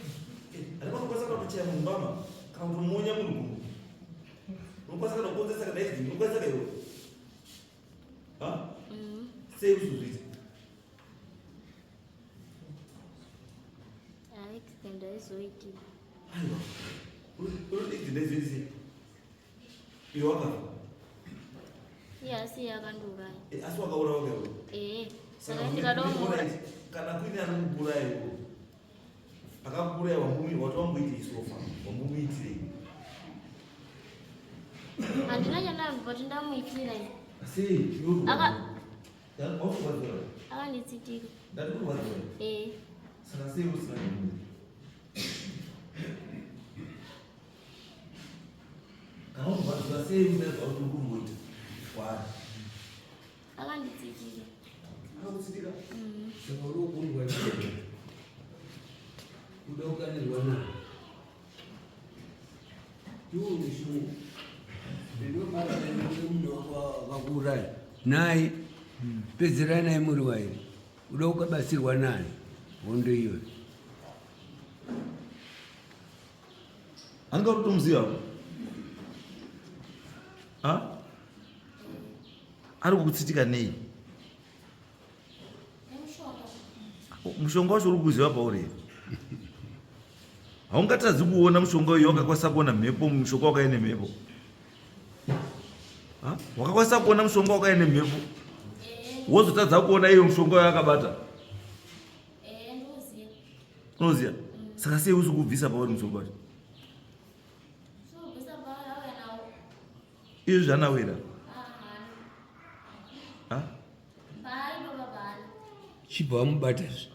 Handikwanisa kutochaya mumba ma kana kutomonya munhu gumbo. Unokwanisa kana kukonzeresa kana accident, unokwanisa ka iwe? Ha? Sei usizviita? Accident haizoiti. Aiwa. Uri accident haizoiti sei? Iwe wakafa. Iye asi iye akandiuraya. Eh, asi wakaurawa ka iwe? Ee. Saka ndikada kumuura. Kana kuine anokuuraya iwe. Akakuuraya wambumi wati wamboitei sofa? Wambomuitirei? Handina chandamboti ndamuitira ini. Sei? Iwe wakurwadziwa. Akanditsitika. Ndati kurwadziwa. Ee. Saka sei usina kumira? Kana urwadziwa sei usina zvauri kumboita kwaari? Akanditsitika. Akakutsitika? Saka uri kundwa chete. Kuda kukanirwa naye. Iwo mishonga. Ndinobara nemunhu wakakuuraya. Naye pedzerai naye muri wairi. Uda kukabatsirwa naye. Hondo iyoyo. Anga kutomuziva? Ha? Ari kukutsitika nei? Nemushonga. Mushonga wacho uri kuziva pauri here? Haungatadzi kuona mushonga uyu wakakwanisa kuona mhepo, mushonga wakauya nemhepo. Ha? Wakakwanisa kuona mushonga wakauya nemhepo. Wozotadza kuona iyo mushonga uyu akabata. Ee, ndinoziva. Unoziva? Saka sei usi kubvisa pauri mushonga wacho? Sokubvisa paari auya nawo. Izvi zvanawira. Ahana. Ha? Paari baba paari. Chibva wamubata zve.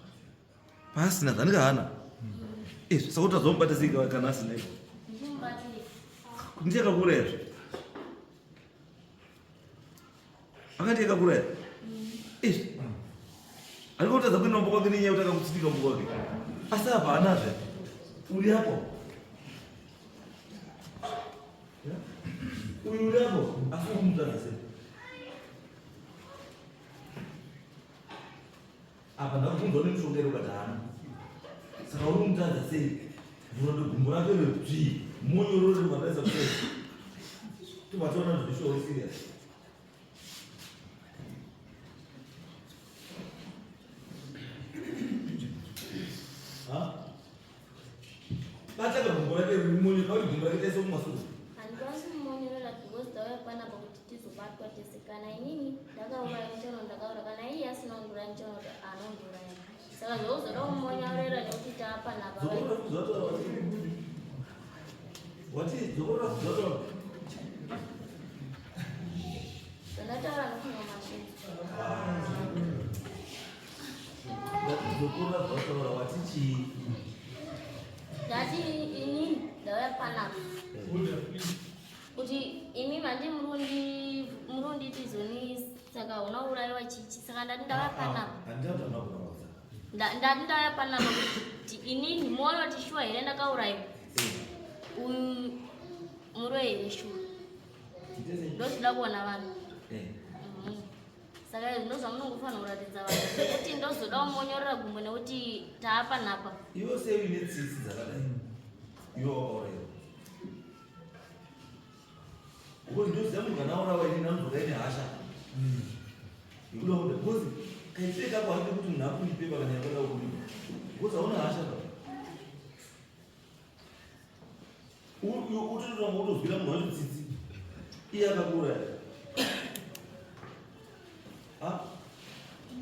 Pasina zvanika hana. Izvi saka utadza kumubata sei kana asina izvo? Ndichimubatira. Ndiye akakuuraya zve. Akati akakuuraya. Izvi. Ari kutadza kuenda kumba kwake nenyaya yekuti akakutsitika kumba kwake. Asi apa haanazve. Uri apo. Uyu uri apo. Asi uri kumutadza sei? Apa ndakubvunzwa nemushonga iri ukati haana. Saka uri kumutadza sei? Vhura gumbo rake redzvii. Monyorore rwadaisa kusei. Tobva taona zvishowo serious. Ha? Bata gumbo rake rimonyo kauri gumbo rake taisa kumasure. Handikwanisi kumonyorera because tauya panapa kuti tizobatwa tese. Kana inini ndakauraya muchano ndakauraya. Kana iye asina kundiuraya muchano kuti anondiuraya. Saka zvokuzoda kumonyorera nekuti taapanapa. Dzokorora kuzvataura wati. Wati dzokorora kuzvataura. Zvandataura nofunga mashoko. Ndati dzokorora zvataura wati chii? Ndati inini ndauya panapa. Kuti imi mandi muri kunditi zoni saka unourayiwa chichi saka ndati ndauya panapa. Handina kuti handina kuurawa. Ndati ndauya panapa kuti inini muone kuti shuwa here ndakaurayiwa. Uyu muroyi here shuwa. Ndochida kuona vanhu. Saka izvi ndozvamunongofanira kuratidza vanhu nekuti ndozoda kumonyorera gumbo nekuti taapanapa. Iwe sei uine tsitsi dzakadai? Iwe wakaurayiwa. Because ndoziva munhu kana aurawa inini anodzoka aine hasha. Yekuda kuda because kaitire kako handidi kuti munhu akuripe kana yakada kukuripa. Because hauna hasha ka. Utotoramba utozwira munhu wacho tsitsi. Iye akakuuraya. Ha?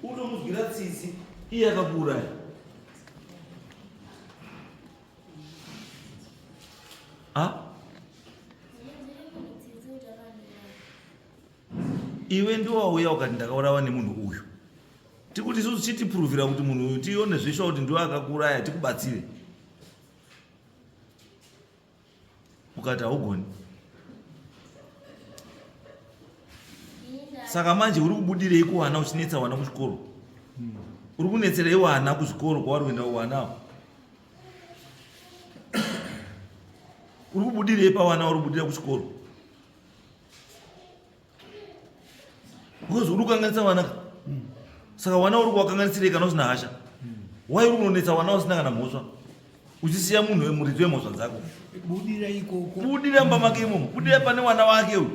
Utomuzwira tsitsi iye akakuuraya. Ha? Iwe ndiwe wauya ukati ndakaurawa nemunhu uyu. Tikuti isusu chitipuruvhira kuti munhu uyu tione zveshuwa kuti ndiwe akakuuraya tikubatsire. Ukati haugoni. Saka manje uri kubudirei kuwana uchinetsa wana kuchikoro? Uri kunetserei wana kuzvikoro kwauri kuenda kuwana? Uri kubudirei pawana uri kubudira kuchikoro? Because uri kukanganisa wana ka. Saka wana uri kuwakanganisirei kana usina hasha? Why uri kunonetsa wana usina kana mhosva? Uchisiya munhu wemuridzi wemhosva dzako. Budira ikoko. Budira mumba make imomo. Budira pane wana wake uyu.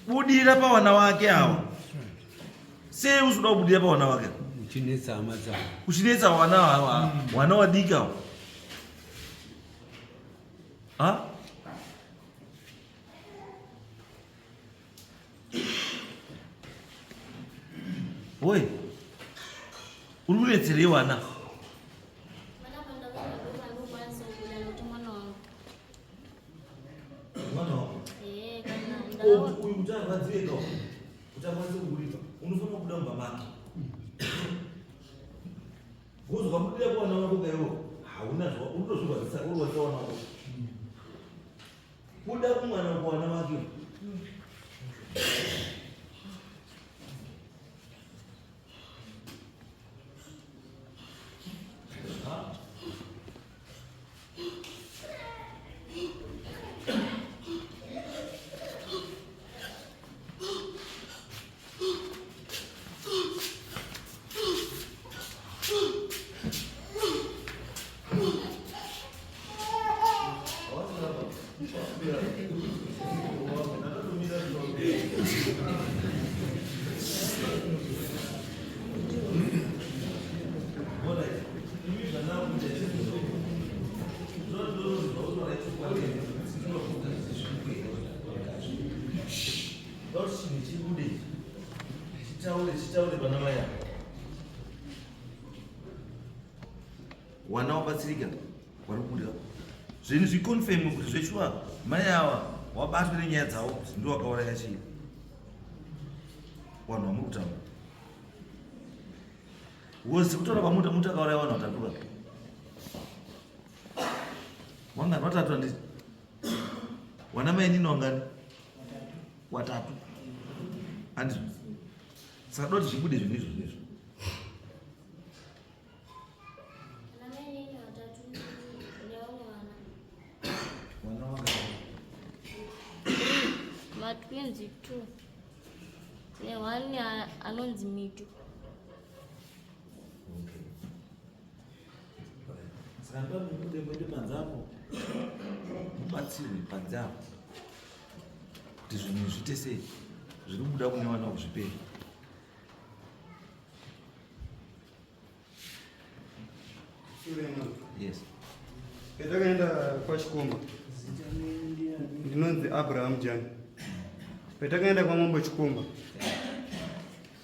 Budira pawana wake awa. Sei usikuda kubudira pawana wake? Uchinetsa hama dzavo. Uchinetsa wana wana wana wadiki awa. Ha? Woi. Uri kunetserei wana? Mwana wako. Eh, kana Uyu kuti arwadziwe ka kuti akwanise kuburitsa unofanira kubuda mumba make. Because ukabudira kuwana wako kaiwo hauna zva unotozvirwadzisa urwadzisa wana wako. Kuda kumwana kuwana wake. Wana wabatsirika wari kubuda zvinhu zviconfirm kuti zveshuwa mai awa wabatwa nenyaya dzavo kuti ndiwo wakauraya chii vanhu vamuri kutaura wozi kutaura kwamuta muti akauraya vanhu vatatu ka wangani watatu handiti wana mai nini wangani watatu handizvo saka doti zvibude zvinhu izvo zvinezvo Matwins 2 neone anonzi Mitu. Saka ndoda mubude muende panze apo mubatsirwe panze apo kuti zvinhu zviite sei zviri kubuda kune vana kuzviperi. Yes. Petakaenda kwaChikomba ndinonzi Abraham Jani. Petakaenda kwamambo Chikomba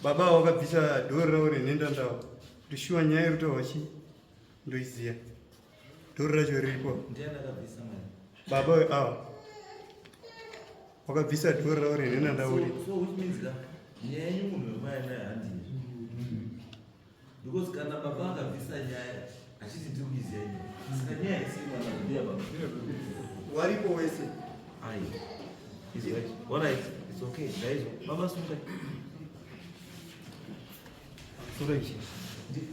baba wakabvisa dhori ravo renhendandavo kuti shuwa nyaya iri kutaurwa chi ndoiziya dhori racho riripo. Ndiani akabvisa mari? Baba ava wakabvisa dhori ravo renhendandavo So which means that nyaya yenyu munhu wemai naye handiyi. Because kana baba akabvisa nyaya achiti ndiri kuiziva ini. Saka nyaya haisi mwana ndiya baba. Waripo wese. Ai. Is right. All right. It's okay. Ndaizwa. Baba sunga. Sura ichi.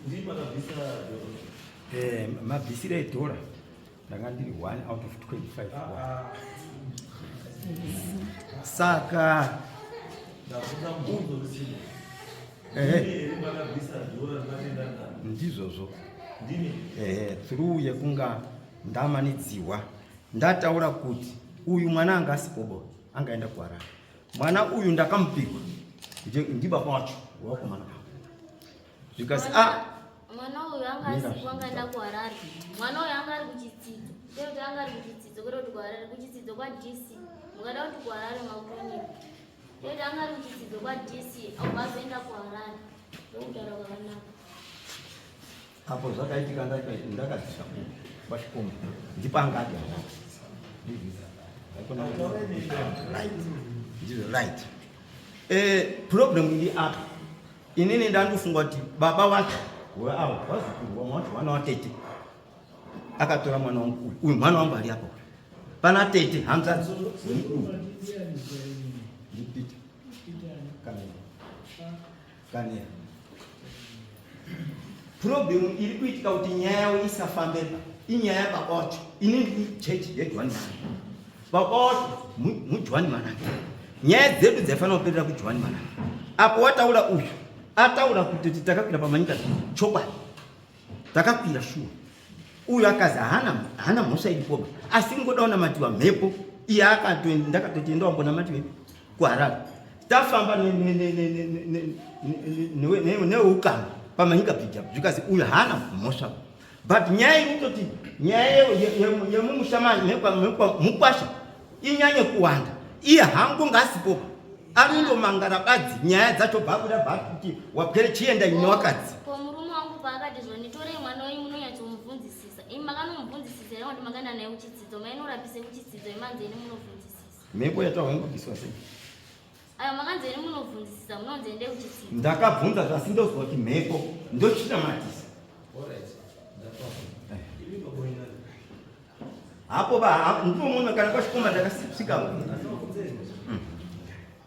Ndii makabvisa dhora. Eh, mabvisira edhora ndanga ndiri 1 out of 25. Saka ndabvunza mubvunzo usina. Ehe. Makabvisa dhora rimatenda ndani. Ndizvozvo. Ndini. Ehe, through yekunga ndamanidziwa ndataura kuti uyu mwana anga asipobo angaenda kuHarare. Mwana uyu ndakamupikwa ndibaba wacho wakomana. Zvikasi a Mwana uyu anga asipo angaenda kuHarare. Mwana uyu anga ari kuchitsidzo. Kwete kuti anga ari kuchitsidzo, kwete kuti kuHarare, kuchitsidzo kwaDC. Mukada kuti kuHarare makutonyika. Kwete kuti anga ari kuchitsidzo kwaDC, obva azoenda kuHarare. Ndokutaura kwakanaka. Apo zvakaitika ndakadzika kwaChikomba ndipo anga adi Harare. Ndizvo right. Problem iri apa inini ndandofunga kuti baba wacho avo vazukuru vamwe wacho vana watete akatora mwana wangu uyu uyu mwana wangu ari apa pana tete hanzvadzi ndiPeter Kanera. Problem iri kuitika kuti nyaya yavo isafambe inyaya yababa wacho. Ini ndiri chechi yeJohani Manake. Baba wacho muJohani Manake. Nyaya dzedu dzaifanira kuperera kuJohani Manake. Apo wataura uyu Ataura kuti takakwira pamanyika chokwadi. Takakwira shuwa. Uyu akazi hana hana mhosva iripoba asi ngoda unamatiwa mhepo iye akatoenda ndakatoti enda wambonamatiwe kuHarare. Tafamba neukama pamanyika bridge apo zvikazi uyu haana mhosva but nyaya iri kutoti nyaya yemumusha mukwasha inyanye kuwanda iye hangu ngaasipoba ari kundomangara badzi nyaya dzacho bvabuda bvakuti wapwere chienda ine wakadzi. Ko murume wangu paakati zvonitorei mwana wenyu munonyatsomubvunzisisa imi makanomubvunzisisa here kuti makaenda naye kuchidzidzo mainorapise kuchidzidzo imanzi eni munobvunzisisa. Mhepo yataura inobviswa sei? Ayo makanzi eni munobvunzisisa munonzi ende kuchidzidzo. Ndakabvunza zvasi ndozwa kuti mhepo ndochinamatisa. Hapo ba ndipo muno kana kwachikoma ndakasvika.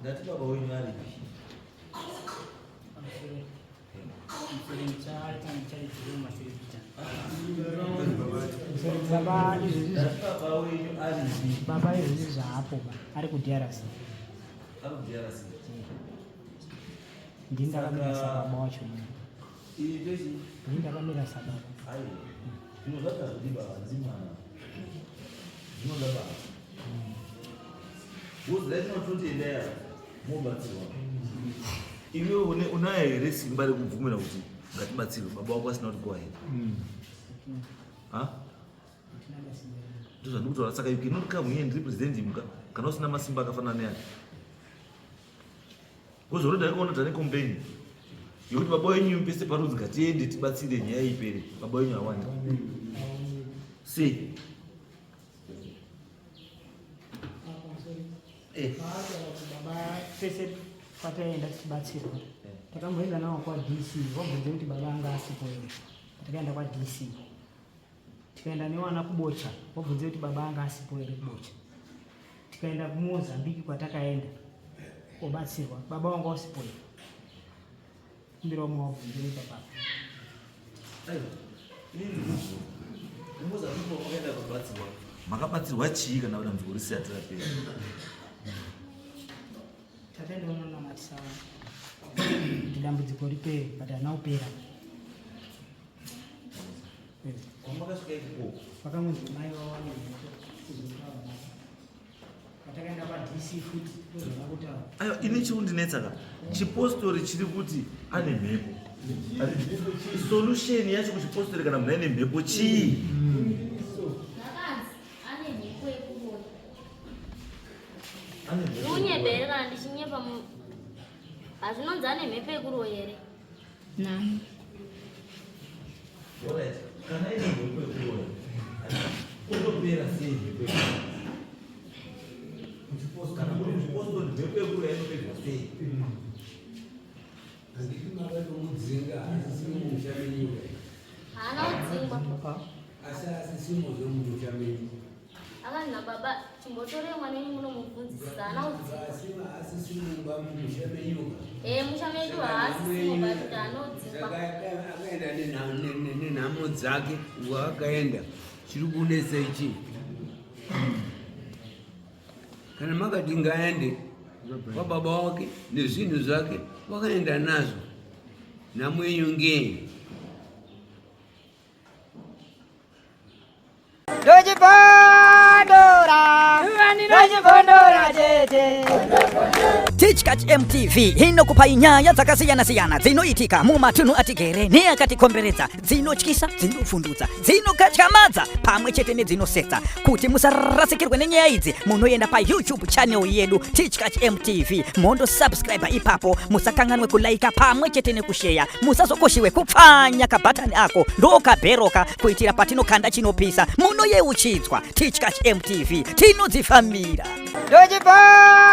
Ndati baba wenyu aripi? Baba izvezvi baba izvezvi zvaapo ba ari kuDRC. Ari kuDRC. Ndini ndakamira sababa wacho. Ndini ndakamira sababa. Aiwa. Zvino zvakazodi baba ndimwana. Zvinoda baba. Woziva tinototi endai apa mobatsirwa. Iwe une unayo here simba rekubvumira kuti ngatibatsirwe baba wako asina kuti go ahead? Ha? Ndozvandikutaura saka you cannot come here and represent him kana usina masimba akafanana neake. Because already ndakaona tane complain yekuti baba wenyu pese parudzi ngatiende tibatsire nyaya ipere baba wenyu hawani. Sei? Eh. Baba pese pataenda tichibatsirwa takamboenda nawo kwaDC wabvunze kuti baba anga asipo here takaenda kwaDC tikaenda newana kubocha wabvunze kuti baba anga asipo here kubocha tikaenda kumozambiki kwatakaenda kobatsirwa baba wanga wasipo here kumbira umwe wabvunze baba. Makabatsirwa chii kana dambudziko risati rapera? Takaenda unonamatisa kuti dambudziko ripere but harina kupera. Kwamakasvika ikoko vakangonzi mai vawane mhepo patakaenda paDC futi ndozvava kutaura. Ayo ini chikundinetsa ka chipostori chiri kuti ane mhepo solution yacho kuchipostori kana munhu aine mhepo chii? Zvakanzi ane mhepo yekuroya. Ndiunyepe here kana ndichinyepa? Hazvinonzi ane mhepo yekuroya here? Nani? Alright, kana ine mhepo yekuroya unopera sei mhepo yekuroya? Kana kuri muchipostori mhepo yekuroya inopedzwa sei? Handiti makatomudzinga asisimo mumusha menyu here? Haana kudzingwa. Asi asisimozve mumusha menyu. Akanzi nababa chimbotorei mwana wenyu munomubvunzisisa haana kudzingwa. Asi asisi mumba mumusha menyu. Eh, musha medu haasisimo but kuti anodzingwa. Saka akaenda nenhamo dzake waakaenda chiri kunetsa ichi. Kana makati ngaende kwababa wake nezvinhu zvake wakaenda nazvo nhamo yenyu ngei? Ndochibondora, ndochibondora tete. Tichkach MTV inokupai nyaya dzakasiyana-siyana dzinoitika mumatunhu atigere neakatikomberedza, dzinotyisa, dzinovhundutsa, dzinokatyamadza pamwe chete nedzinosetsa. Kuti musarasikirwe nenyaya idzi, munoenda paYouTube channel yedu Tichkach MTV mondo subscribe ipapo, musakanganwe kulaika pamwe chete nekusheya, musazokoshiwe kupfanya kabhatani ako ndokabheroka kuitira patinokanda chinopisa munoyeuchidzwa. Tichkach MTV tinodzifambira. Ndochibondora.